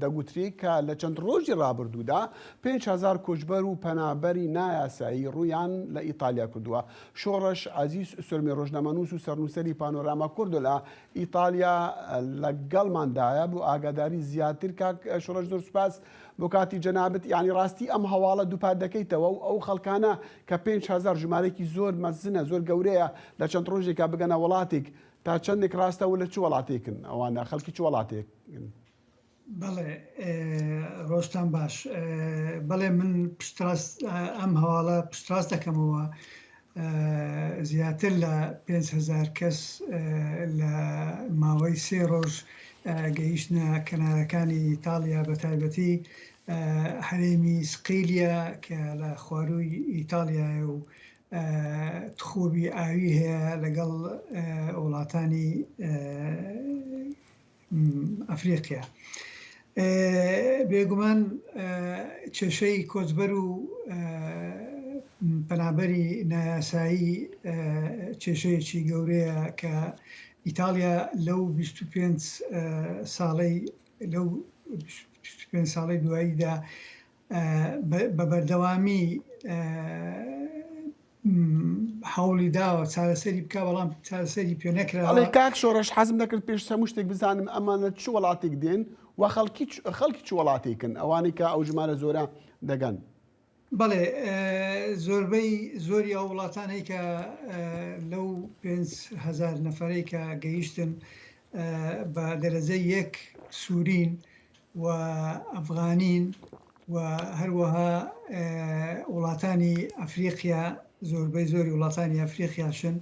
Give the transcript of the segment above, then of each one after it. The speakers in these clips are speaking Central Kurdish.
دەگوترێ کە لە چەند ڕۆژی ڕابردوودا 5000 کۆچبەر و پەنابەری نایاسایی ڕوویان لە ئیتالیا کردووە. شۆڕش عەزیز سۆرمی ڕۆژنامەنووس و سەرنووسەری پانۆراما کوردۆ لە ئیتالیا لەگەڵماندایە بۆ ئاگاداری زیاتر. کاک شۆڕش زۆر سوپاس بۆ کاتی جەنابت. یانی ڕاستی ئەم هەواڵە دووپات دەکەیتەوە و ئەو خەڵکانە کە 5000 ژمارەیەکی زۆر مەزنە زۆر گەورەیە لە چەند ڕۆژێکا بگەنە وڵاتێک تا چەندێک ڕاستە و لە چ وڵاتێکن ئەوانە خەڵکی چ وڵاتێکن؟ بەڵێ ڕۆژتان باش. بەڵێ من پشتڕاست ئەم هەواڵە پشتڕاست دەکەمەوە زیاتر لە 5000 کەس لە ماوەی سێ ڕۆژ گەیشتنە کەنارەکانی ئیتاڵیا بە تایبەتی هەرێمی سقیلیا کە لە خوارووی ئیتاڵیایە و تخوبی ئاوی هەیە لەگەڵ وڵاتانی ئەفریقیا. بێگومان کێشەی کۆچبەر و پەنابەری نایاسایی کێشەیەکی گەورەیە کە ئیتاڵیا لەو 25 ساڵەی لەو 25 ساڵەی دواییدا بە بەردەوامی هەوڵی داوە چارەسەری بکا بەڵام چارەسەری پێ نەکراوە. ئەڵێ کاک شۆڕش حەزم دەکرد پێش هەموو شتێک بزانم ئەمانە چ وڵاتێک دێن و خەڵکی خەڵکی چ وڵاتێکن ئەوانەی کە ئەو ژمارە زۆرە دەگەن؟ بەڵێ زۆربەی زۆری ئەو وڵاتانەی کە لەو 5000 نەفەرەی کە گەیشتن بە دەرەجەی یەک سوورین و ئەفغانین و هەروەها وڵاتانی ئەفریقیا زۆربەی زۆری وڵاتانی ئەفریقیاشن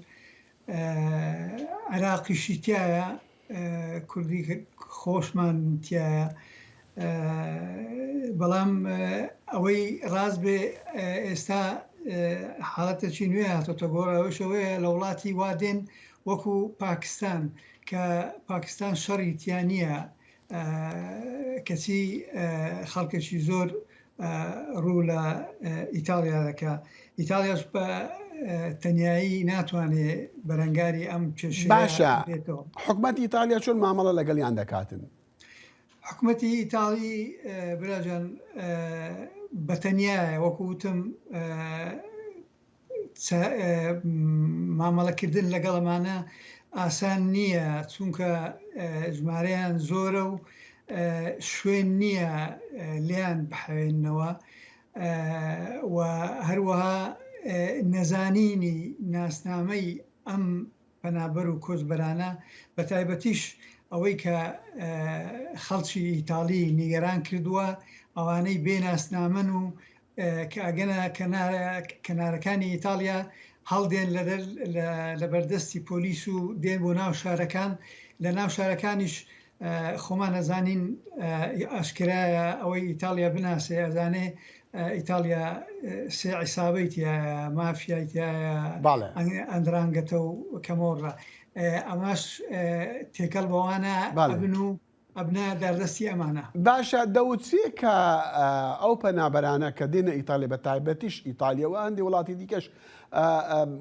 عێراقیشی تایە کوردی خۆشمان تایە بەڵام ئەوەی ڕاست بێ ئێستا حاڵەتێکی نوێ هاتۆتە گۆڕ ئەوەیە لە وڵاتی وا دێن وەکو پاکستان کە پاکستان شەڕی تیا نییە کەچی خەڵکێکی زۆر ڕوو لە ئیتاڵیا دەکا. ئیتاڵیاش بە تەنیایی ناتوانێ بەرەنگاری ئەم کێشەیە باشە بێتەوە. حکومەتی ئیتاڵیا چۆن مامەڵە لەگەڵیان دەکاتن؟ حکومەتی ئیتاڵی براجان بە تەنیایە وەکو وتم مامەڵەکردن لەگەڵ ئەمانە ئاسان نییە چونکە ژمارەیان زۆرە و شوێن نییە لێیان بحەوێننەوە و هەروەها نەزانینی ناسنامەی ئەم پەنابەر و کۆچبەرانە، بەتایبەتیش ئەوەی کە خەڵکی ئیتاڵی نیگەران کردووە، ئەوانەی بێ ناسنامەن و کە ئەگەنە کەنارەکانی ئیتاڵیا هەڵدێن لە بەردەستی پۆلیس و دێن بۆ ناو شارەکان، لە ناو شارەکانیش خۆمان ئەزانین ئاشکرایە ئەوەی ئیتاڵیا بناسێ ئەزانێ ئیتاڵیا سێ عیسابەی تایە مافیای تایە ئەندرانگەتە و کەمۆڕە ئەمەش تێکەڵ بەوانە ئەبن و ئەبنە داردەستی ئەمانە. باشە دەوترێ کە ئەو پەنابەرانە کە دێنە ئیتاڵیا بە تایبەتیش ئیتالیا و هەندێک وڵاتی دیکەش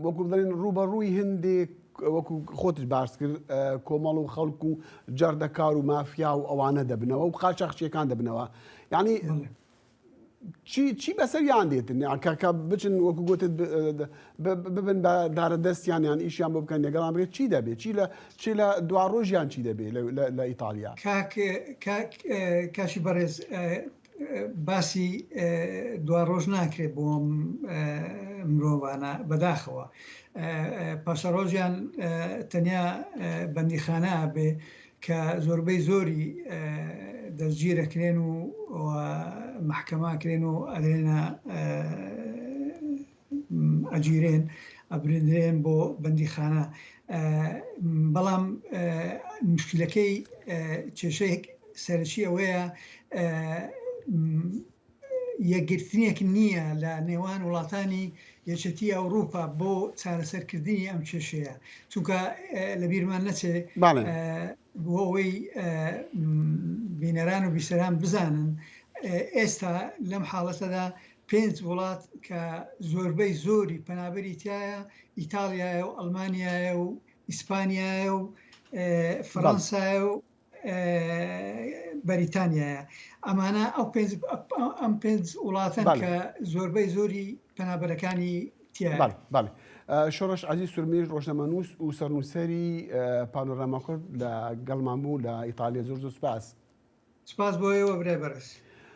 وەکو بڵێن ڕووبەڕووی هەندێک وەکو خۆتش باس کرد کۆمەڵ و خەڵک و جەردەکار و مافیا و ئەوانە دەبنەوە و قاچاخچیەکان دەبنەوە یعنی چی چی بەسەریان دێتن کە کە بچن وەکو گوتت ببن بە دارە دەستیان یان ئیشیان بۆ بکەن لەگەڵان بێت چی دەبێت چی لە چی لە دوا ڕۆژیان چی دەبێت لە ئیتالیا کاک کاک کاشی بەڕێز باسی دواڕۆژ ناکرێت بۆ ئەم مرۆڤانە بەداخەوە پاشەڕۆژیان تەنیا بەندیخانە ئەبێ کە زۆربەی زۆری دەستگیرەکرێن و مەحکەماکرێن و ئەدرێنە ئەگیرێن ئەبرندرێن بۆ بەندیخانە بەڵام مشکلەکەی کێشەی سەرەکی ئەوەیە یەکگرتنێک نییە لە نێوان وڵاتانی یەکێتی ئەوروپا بۆ چارەسەرکردنی ئەم کێشەیە چونکە لە بیرمان نەچێ بۆ ئەوەی بینەران و بیسەران بزانن ئێستا لەم حاڵەتەدا پێنج وڵات کە زۆربەی زۆری پەنابەری تیایە ئیتاڵیایە و ئەڵمانیایە و ئیسپانیایە و فەڕەنسایە و. بەریتانیایە. ئەمانە ئەو پێنج ئەم پێنج وڵاتەن کە زۆربەی زۆری پەنابەرەکانی تیایە. بەڵێ بەڵێ. شۆڕش عەزیز سورمیش ڕۆژنامەنووس و سەرنووسەری پانۆراما کورد لە گەڵمان بوو لە ئیتالیا زۆر زۆر سوپاس. سوپاس بۆ ئێوە برای بەڕێز.